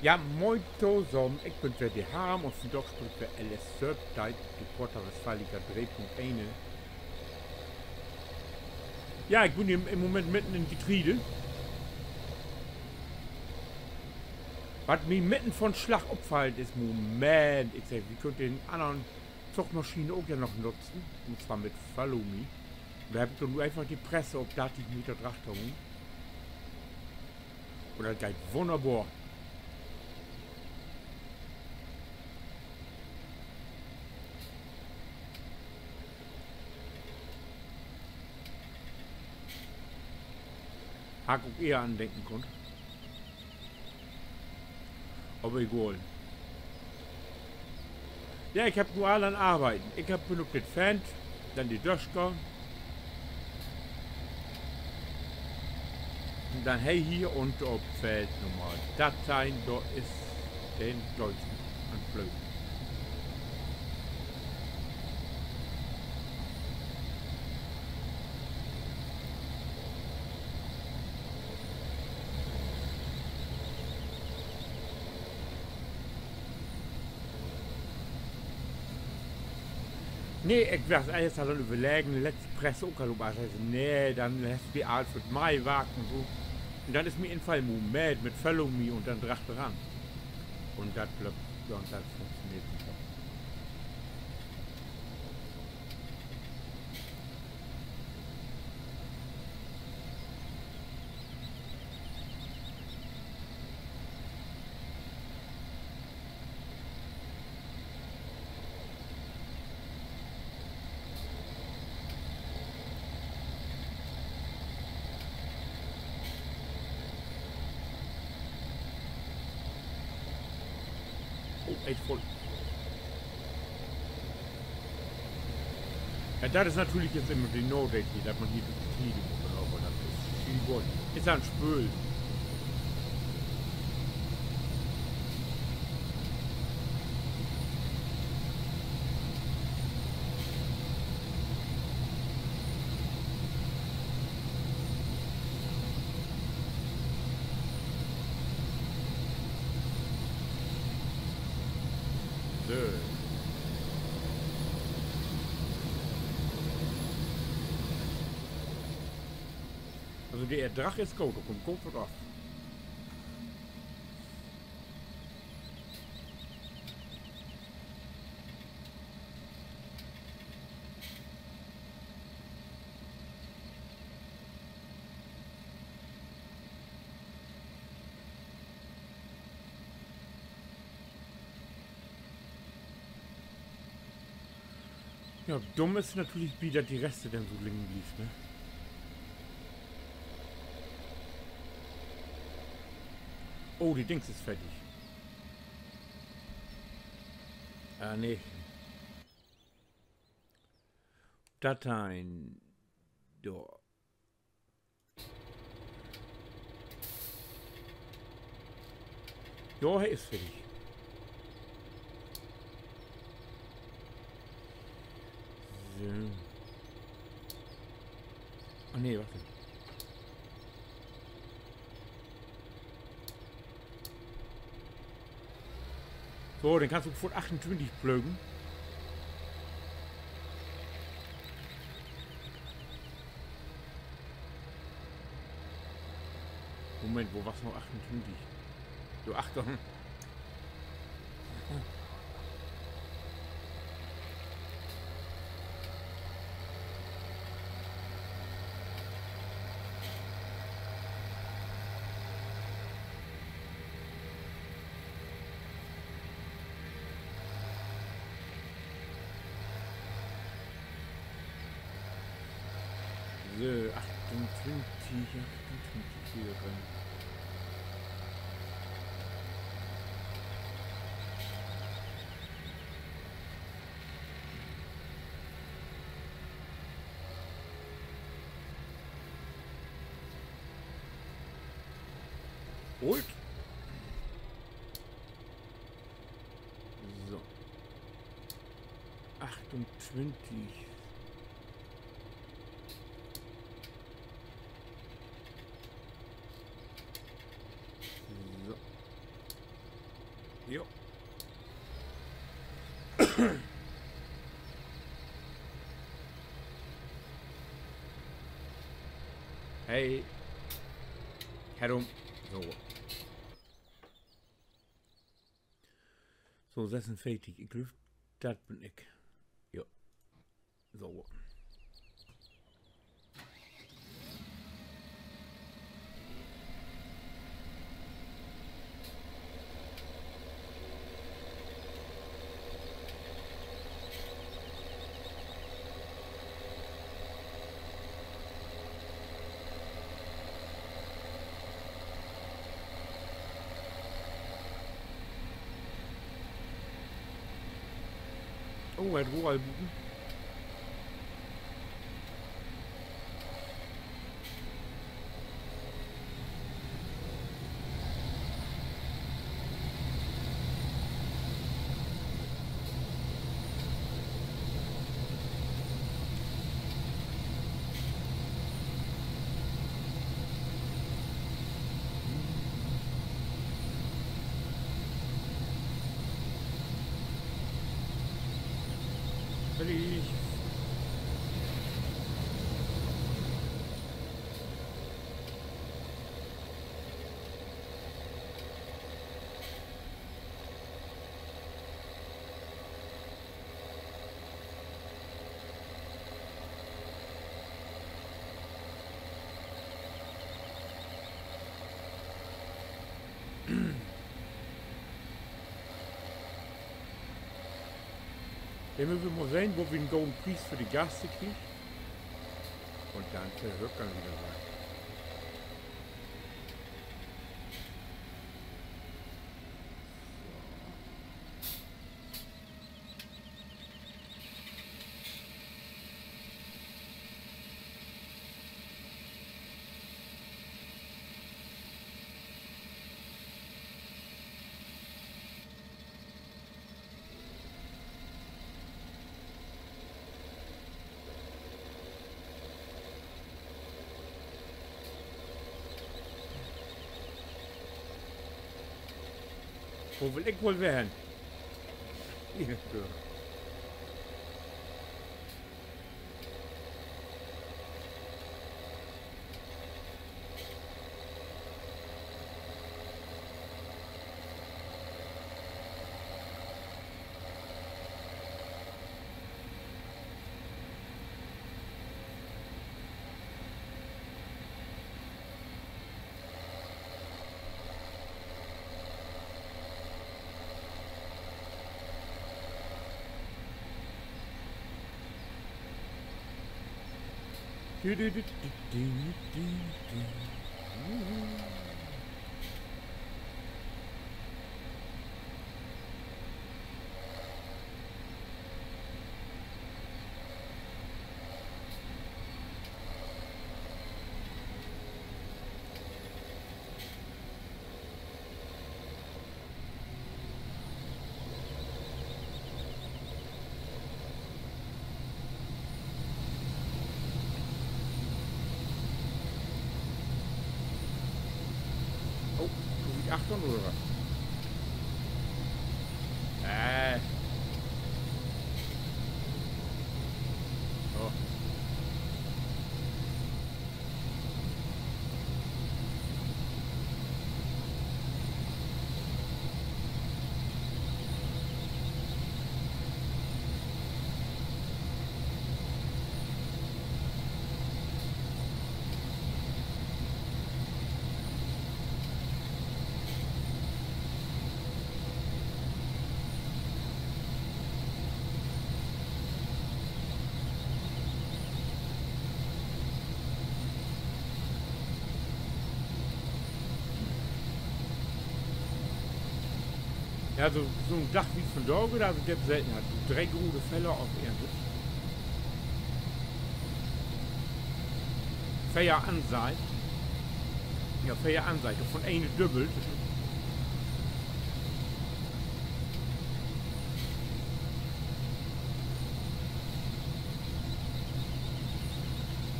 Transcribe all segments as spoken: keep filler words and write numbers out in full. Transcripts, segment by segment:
Ja, moin tosamen, ik bün weer de Harm un vandaag speelt wi L S Update, de Porta Westfalica dree Punkt een. Ja, ik bün in, in Moment midden in Getreide. Wat mi midden von Slag opfallen is, Moment, ik segg, wi köönt den annern Zugmaschinen ok ja noch nutzen, un zwar mit Follow Me. Dor heff ik doch nu eenfach de Presse op dartig Meter drachter hungen. Un dat geiht wunnerbor. Harr ik ok ehr an denken kunnt. Aver egal. Ja, ik heff nu all an Arbeiden. Ik heff, bün op dat Feld, denn de Döscher. Un denn he hier un op Feld Nummer darteihn, dor is de Döscher an Plögen. Nee, ik was eerst al an överleggen, letzte Presse ok al op, also, nee, denn hest du de all för't Maiwark un so. Un denn is mi infallen, Moment, mit Follow Me un denn drachteran. Un dat löppt, ja, un dat funktioneert super. Oh, echt vull. Ja, dat is natürlich nu immer de Nadeel, dat man hier dör de Tiet mutt, aver dat is schienboll. Is ja en Spööl. So. Also de Erdrag is goot, dor kummt goot wat af. Ja, dumm is natürlich bi, dat de Reste denn so liggen blifft, ne? Oh, de Dings is fardig. Ah, nee. Dat een. Dor. Jo, he is fardig. So. Ah, nee, wacht mal. So, denn kannst du foort achtuntwintig plögen. Moment, wo was noch achtuntwintig? Du, Achtung. So, achtuntwintig, achtuntwintig hier drin. Holt. So. Achtuntwintig. So. Hey. Herum. So. So, sesenveertig. Ik glööv, dat bün ik. Jo. So. Oh, he hett Rohr buten. Fertig. Denn mööt wi mal sehn, wo wi en goden Pries för de Gaste kriegt. Un denn verhökern wi dat mal. Wo will ik woll ween? Oh, mutt ik achtern oder wat? Äh. Oh. Ja, so, so'n Dag wie vandaag, dor heff ik dat selten hatt. Dree grote Feller op een Sitt. Veer anseiht. Ja, veer anseiht, dorvon een dübbelt.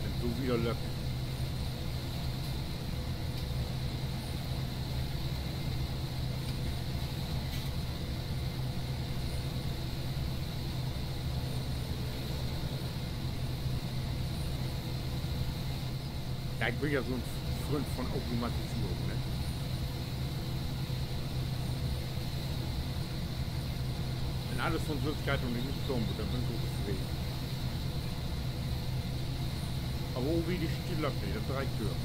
Wenn so wieder löppt. Ik bün ja so'n Fründ von Automatisierung, ne? Wenn allens von sülvst geiht un ik nix doon mutt, denn bün ik ok tofreden. Aver ok weer de Stillab, nee, dat dreiht dör.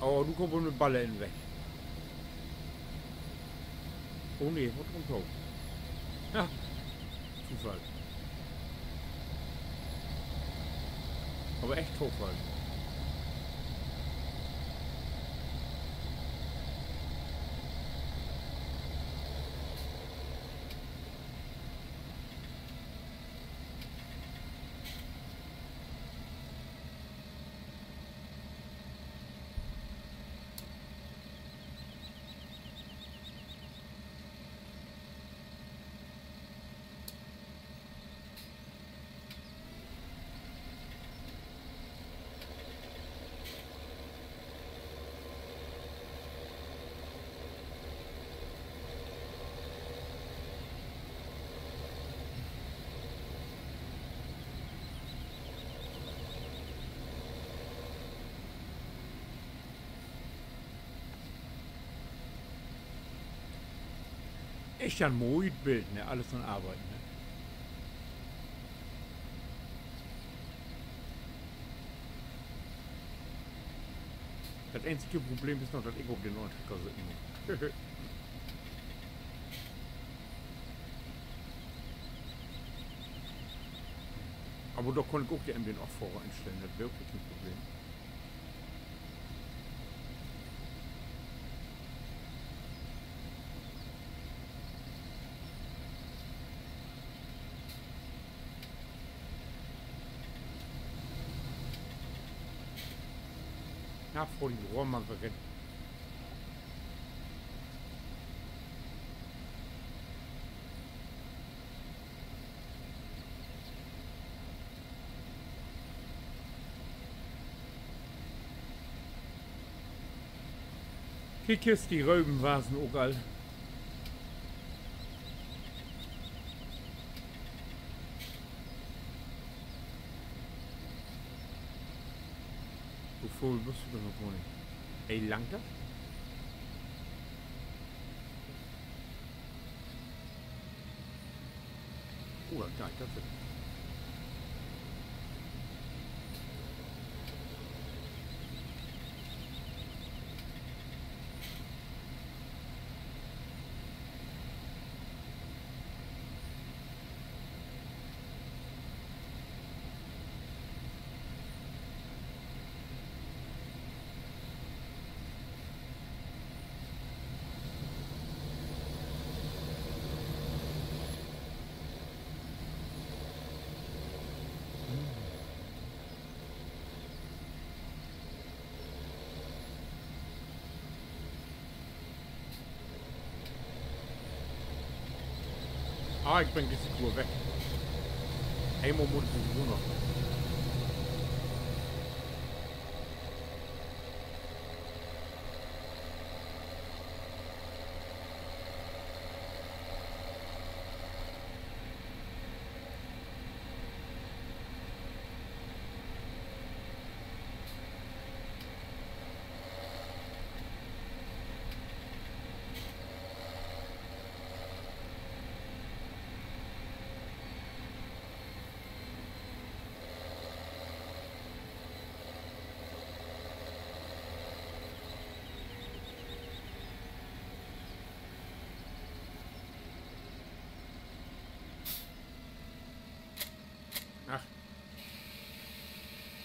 Oh, nu kummt 'ne Balle in 'n Weg. Oh nee, wat kummt dor? Ja, Tofall. Aver echt Tofall. Is ja 'n moi Bild, ne? Allens an Arbeit, ne? Dat eenzige Problem is noch, dat ik op den ollen Trecker sitten mutt. Aver dor kunn ik ok ja even den Offahrer instellen, dat weer ok keen Problem. Na, fahr de Rohr man weer rin. Kiek, hier is de Röven wassen ok al. Wo vööl büst du denn noch gor nich? Ey, langt dat? Oh, dat geiht, dat geiht. Ah, ik bün disse Tour weg. Eenmal mutt ik sowieso noch weg.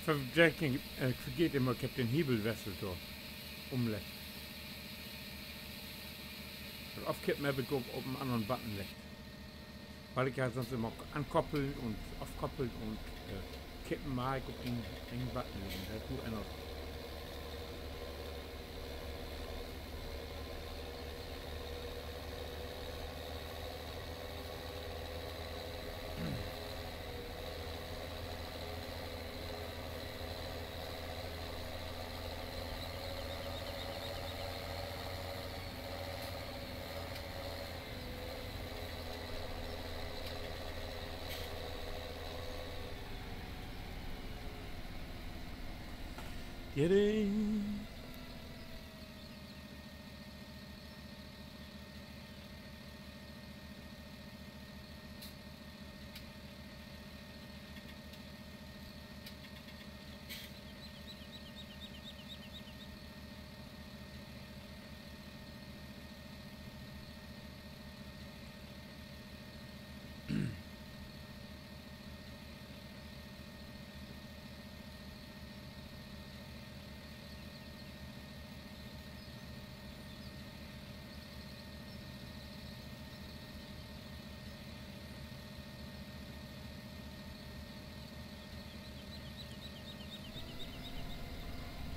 Ik vergeet immer, ik heff den Hebel wesselt dor. Ümleggt. Dat Ofkippen heff ik op, op en annern Button leggt. Wiel ik ja sonst immer ankoppeln un ofkoppeln un kippen maak ik op een, een Butden. Dat hett nu ännert. Diding.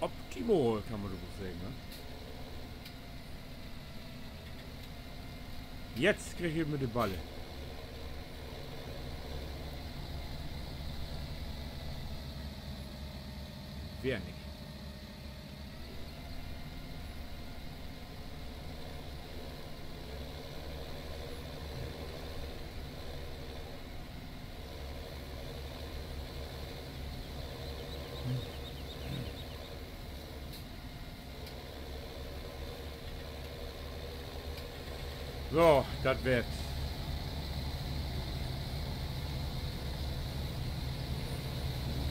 Optimal, kann man doch woll seggen, ne? Jetzt krieg ik mit de Balle. Weer nich. So, dat weer 't.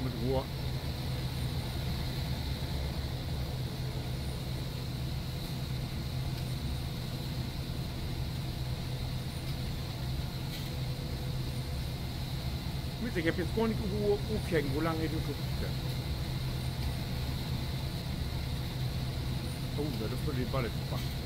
Mit Rohr. Wiss ik, ik heff nu gor nich op, opkeken, wo lang he nu bruukt hett. Oh, dat is för de Balle to packen.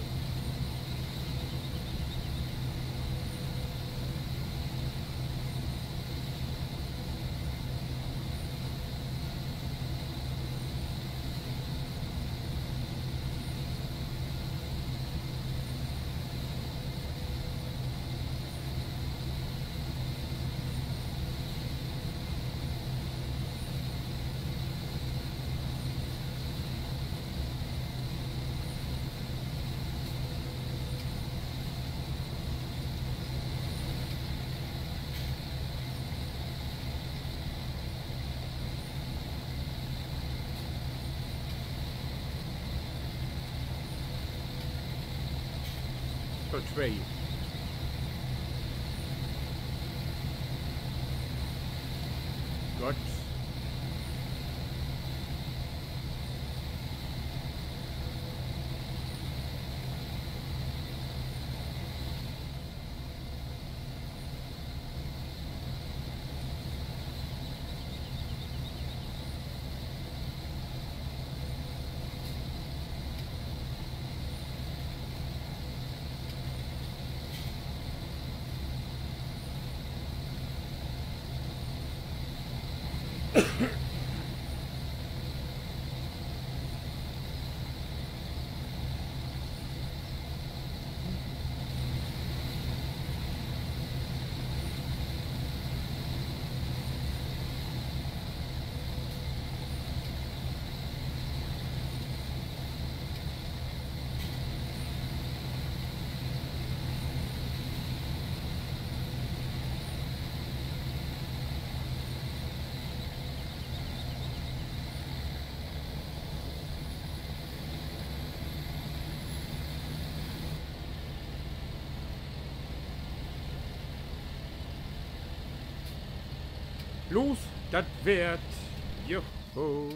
För twee. Gott. Los, dat weer 't. Juhu.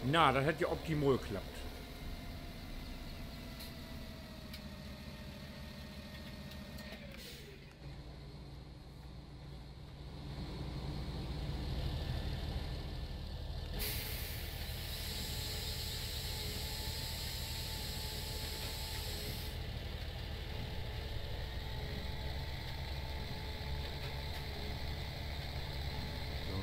Na, dat hett ja optimal klappt. So.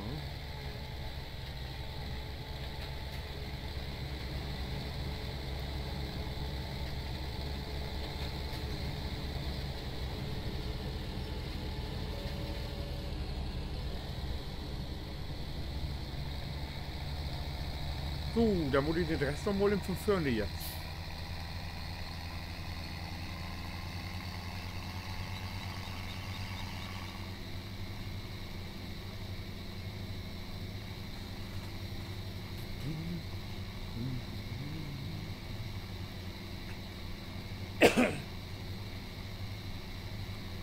So, denn mutt ik den Rest noch mal even von vörn jetzt.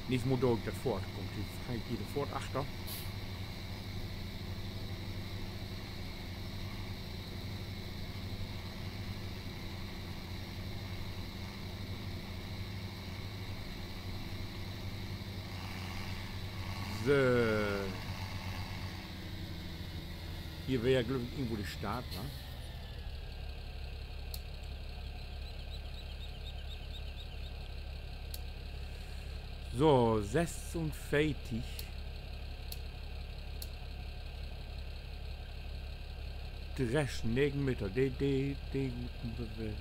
Nich mal dor, dat Fohrt kummt. Hier kann ik hier de Fohrt achter. So. Hier weer ja, glööv ik, irgendwo de Start, ne? So, sössunveertig. De Rest negen Meter, de, de, de guten Bewe-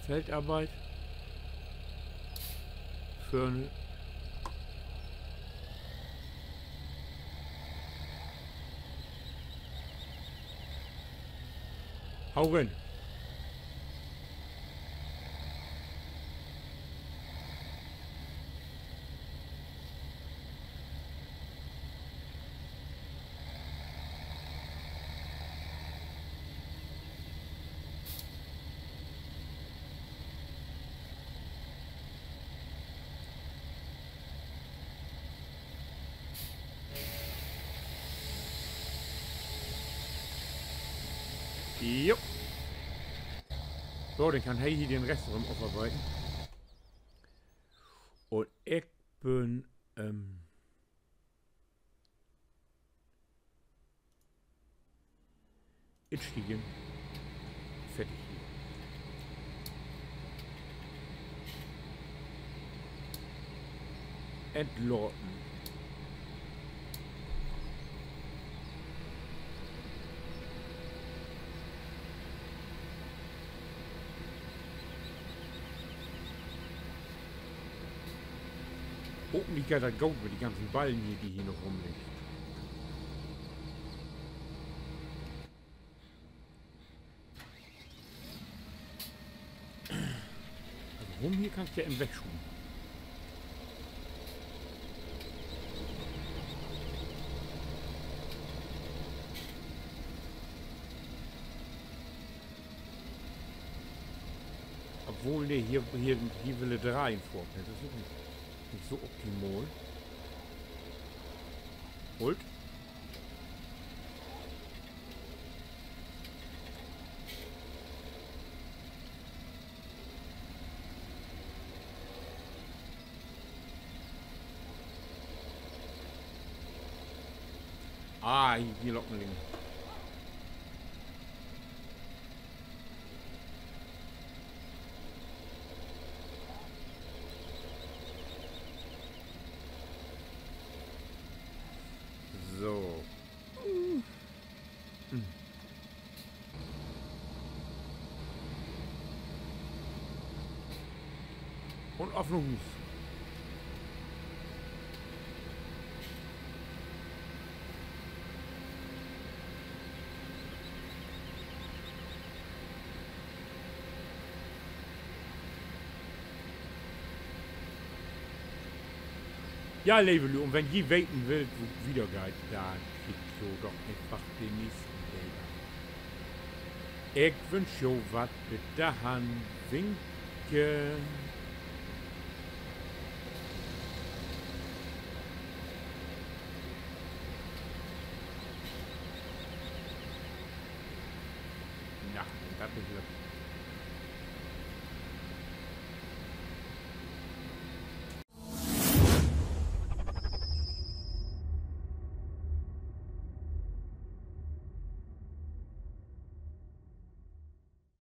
Feldarbeit. Vörn. Hau rin. Jo. So, denn kann he hier den Rest rum ofarbeiden. Un ik bün, ähm, Instiegen. Fertig hier. Entladen. Hopentlich geiht dat goot mit de ganzen Ballen hier, de hier noch rumliggt. Also, Rum hier kann ik ja even wegschuven. Obwohl, nee, hier, hier, hier will he dreihn fohrt, ne? Dat is ok nich, nich so optimal. Holt. Ah, hier, hier lockt en Ding. So. Un af na Huus. Ja, leve Lüüd, un wenn ji weten wüllt, wo dat wiedergeiht, denn kiekt jo doch eenfach den nächsten Deel an. Ik wünsch jo wat, bit dorhen, winke. Dat nich glööven.